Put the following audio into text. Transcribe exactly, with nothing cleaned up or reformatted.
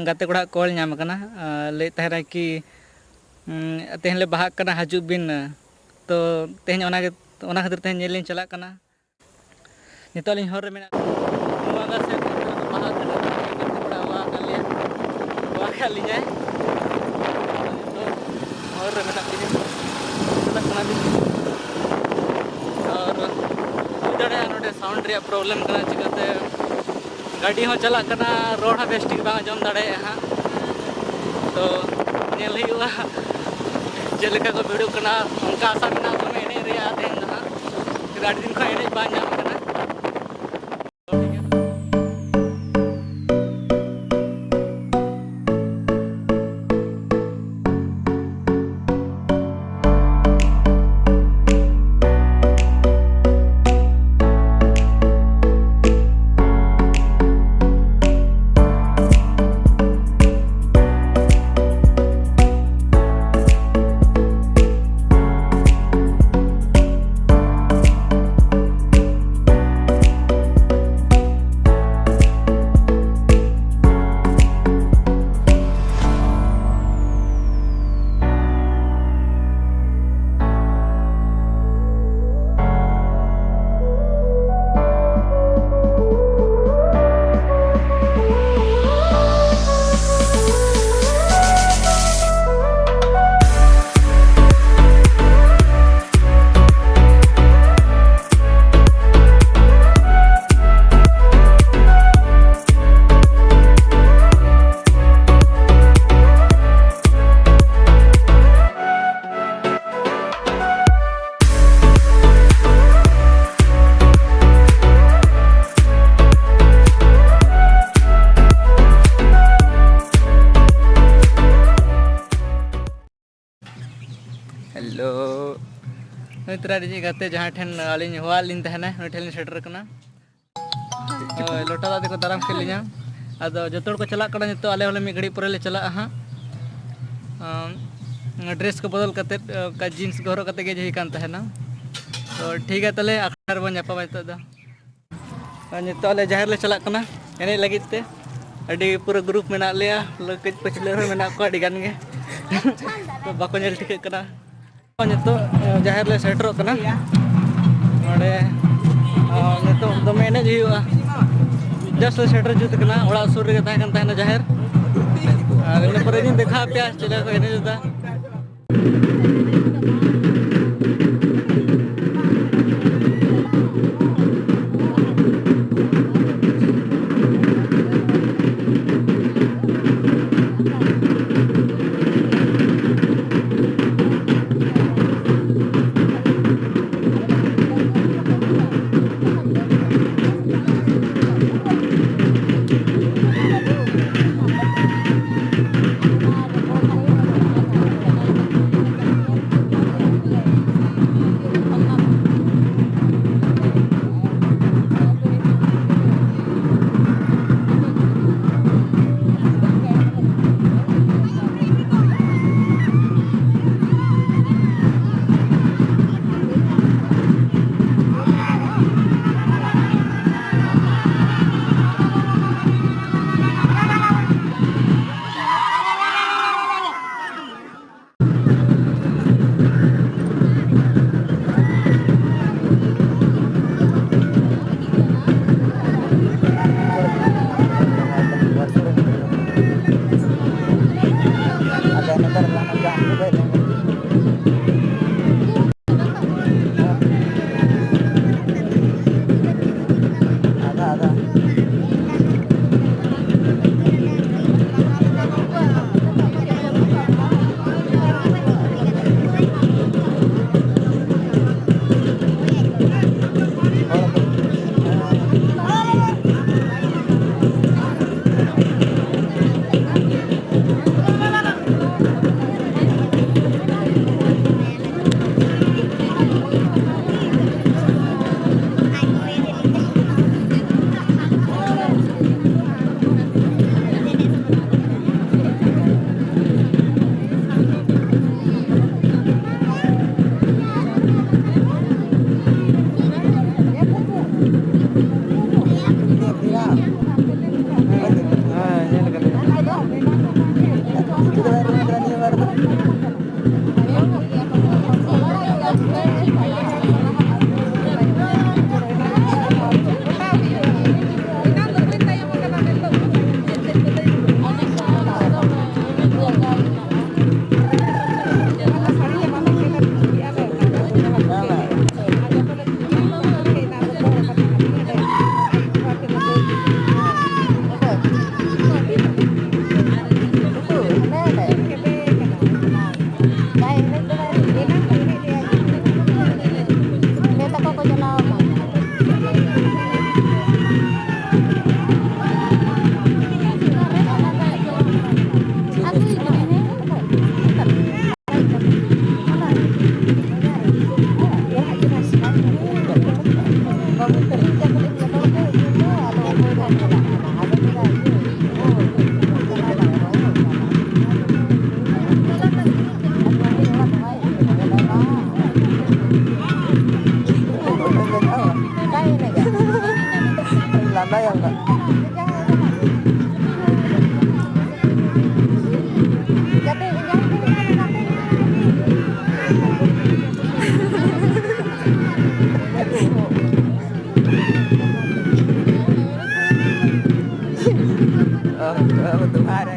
ᱜᱟᱛᱮ ᱠᱚᱲᱟ ᱠᱚᱞ ᱧᱟᱢ ᱟᱠᱟᱱᱟ, ᱟᱨ ᱞᱟᱹᱭᱮᱫ ᱛᱟᱦᱮᱱᱟᱭ ᱠᱤ, ᱩᱸ, "ᱛᱮᱦᱮᱧ ᱞᱮ ᱵᱟᱦᱟᱜ ᱠᱟᱱᱟ, ᱦᱤᱡᱩᱜ ᱵᱤᱱ᱾" ᱛᱚ ᱛᱮᱦᱮᱧ ᱚᱱᱟᱜᱮ, ᱚᱱᱟ ᱠᱷᱟᱹᱛᱤᱨ ᱛᱮᱦᱮᱧ ᱧᱮᱞ ᱞᱤᱧ ᱪᱟᱞᱟᱜ ᱠᱟᱱᱟ᱾ ᱱᱤᱛᱚᱜ ᱟᱹᱞᱤᱧ ᱦᱚᱨ ᱨᱮ ᱢᱮᱱᱟᱜ ᱱᱚᱣᱟ ᱥᱮᱫ ᱵᱟᱦᱟ ᱠᱟᱱᱟ, ᱜᱟᱛᱮ ᱠᱚᱲᱟ ᱦᱚᱦᱚ ᱟᱠᱟᱫ ᱞᱮᱭᱟ, ᱦᱚᱦᱚ ᱟᱠᱟᱫ ᱞᱤᱧᱟᱭ᱾ ᱱᱤᱛᱚᱜ ᱦᱚᱨ ᱨᱮ ᱢᱮᱱᱟᱜ ᱞᱤᱧᱟ, ᱪᱟᱞᱟᱜ ᱠᱟᱱᱟᱞᱤᱧ᱾ ᱟᱨ ᱦᱩᱭ ᱫᱟᱲᱮᱭᱟᱜᱼᱟ ᱱᱚᱰᱮ sound ᱨᱮᱭᱟᱜ problem ᱠᱟᱱᱟ, ᱪᱤᱠᱟᱹᱛᱮ ᱜᱟᱹᱰᱤ ᱦᱚᱸ ᱪᱟᱞᱟᱜ ᱠᱟᱱᱟ, ᱨᱚᱲ ᱦᱚᱸ ᱵᱮᱥ ᱴᱷᱤᱠ ᱵᱟᱝ ᱟᱸᱡᱚᱢ ᱫᱟᱲᱮᱭᱟᱜᱼᱟ ᱦᱟᱸᱜ᱾ ᱛᱚ ᱧᱮᱞ ᱦᱩᱭᱩᱜᱼᱟ ᱪᱮᱫ ᱞᱮᱠᱟ ᱠᱚ ᱵᱷᱤᱲᱚᱜ ᱠᱟᱱᱟ, ᱚᱱᱠᱟ ᱟᱥᱟ ᱢᱮᱱᱟᱜᱼᱟ ᱫᱚᱢᱮ ᱮᱱᱮᱡ ᱨᱮᱭᱟᱜ ᱛᱮᱦᱮᱧ ᱫᱚ ᱦᱟᱸᱜ᱾ ᱟᱹᱰᱤ ᱫᱤᱱ ᱠᱷᱚᱱ ᱮᱱᱮᱡ ᱵᱟᱝ ᱧᱟᱢ ᱠᱟᱱᱟ᱾ Hello, ᱱᱩᱭ ᱛᱚᱨᱟ ᱟᱹᱞᱤᱧᱤᱡ ᱜᱟᱛᱮ, ᱡᱟᱦᱟᱸᱭ ᱴᱷᱮᱱ ᱟᱹᱞᱤᱧ ᱦᱚᱦᱚᱣᱟᱫ ᱞᱤᱧ ᱛᱟᱦᱮᱱᱟ, ᱩᱱᱤ ᱴᱷᱮᱱ ᱞᱤᱧ ᱥᱮᱴᱮᱨ ᱟᱠᱟᱱᱟ᱾ ᱦᱳᱭ, ᱞᱚᱴᱟ ᱫᱟᱜ ᱛᱮᱠᱚ ᱫᱟᱨᱟᱢ ᱠᱮᱫ ᱞᱤᱧᱟ᱾ ᱟᱫᱚ ᱡᱚᱛᱚ ᱦᱚᱲ ᱠᱚ ᱪᱟᱞᱟᱜ ᱠᱟᱱᱟ ᱱᱤᱛᱚᱜ, ᱟᱞᱮ ᱦᱚᱸᱞᱮ ᱢᱤᱫ ᱜᱷᱟᱹᱲᱤᱡ ᱯᱚᱨᱮ ᱞᱮ ᱪᱟᱞᱟᱜᱼᱟ ᱦᱟᱸᱜ᱾ ᱟᱢ, dress ᱠᱚ ᱵᱚᱫᱚᱞ ᱠᱟᱛᱮᱫ, ᱚᱱᱠᱟ jeans ᱠᱚ ᱦᱚᱨᱚᱜ ᱠᱟᱛᱮᱫ ᱜᱮ ᱦᱮᱡ ᱦᱩᱭ ᱠᱟᱱ ᱛᱟᱦᱮᱱᱟ᱾ ᱛᱚ ᱴᱷᱤᱠ ᱜᱮᱭᱟ, ᱛᱟᱦᱞᱮ ᱟᱠᱷᱲᱟ ᱨᱮᱵᱚᱱ ᱧᱟᱯᱟᱢᱟ ᱱᱤᱛᱚᱜ ᱫᱚ᱾ ᱟᱨ ᱱᱤᱛᱚᱜ ᱟᱞᱮ ᱡᱟᱦᱮᱨ ᱞᱮ ᱪᱟᱞᱟᱜ ᱠᱟᱱᱟ ᱮᱱᱮᱡ ᱞᱟᱹᱜᱤᱫ ᱛᱮ᱾ ᱟᱹᱰᱤ ᱯᱩᱨᱟᱹ ᱜᱨᱩᱯ ᱢᱮᱱᱟᱜ ᱞᱮᱭᱟ, ᱠᱟᱹᱡ ᱯᱟᱹᱪᱷᱞᱟᱹ ᱨᱮᱦᱚᱸ ᱢᱮᱱᱟᱜ ᱠᱚᱣᱟ ᱟᱹᱰᱤ ᱜᱟᱱ ᱜᱮ᱾ ᱛᱚ ᱵᱟᱠᱚ ᱧᱮᱞ ᱴᱷᱤᱠᱟᱹᱜ ᱠᱟᱱᱟ᱾ ᱱᱤᱛᱚᱜ ᱡᱟᱦᱮᱨ ᱞᱮ ᱥᱮᱴᱮᱨᱚᱜ ᱠᱟᱱᱟ᱾ ᱱᱚᱰᱮ ᱱᱤᱛᱚᱜ ᱫᱚᱢᱮ ᱮᱱᱮᱡ ᱦᱩᱭᱩᱜᱼᱟ᱾ ᱡᱟᱥᱴ ᱞᱮ ᱥᱮᱴᱮᱨ ᱡᱩᱛ ᱠᱟᱱᱟ, ᱚᱲᱟᱜ ᱥᱩᱨ ᱨᱮᱜᱮ ᱛᱟᱦᱮᱸ ᱠᱟᱱ ᱛᱟᱦᱮᱱᱟ ᱡᱟᱦᱮᱨ᱾ ᱟᱨ ᱤᱱᱟᱹ ᱯᱚᱨᱮ ᱤᱧ ᱫᱮᱠᱷᱟᱣ ᱟᱯᱮᱭᱟ ᱪᱮᱫ ᱞᱮᱠᱟ ᱠᱚ ᱮᱱᱮᱡ ᱮᱫᱟ᱾ ᱟᱨ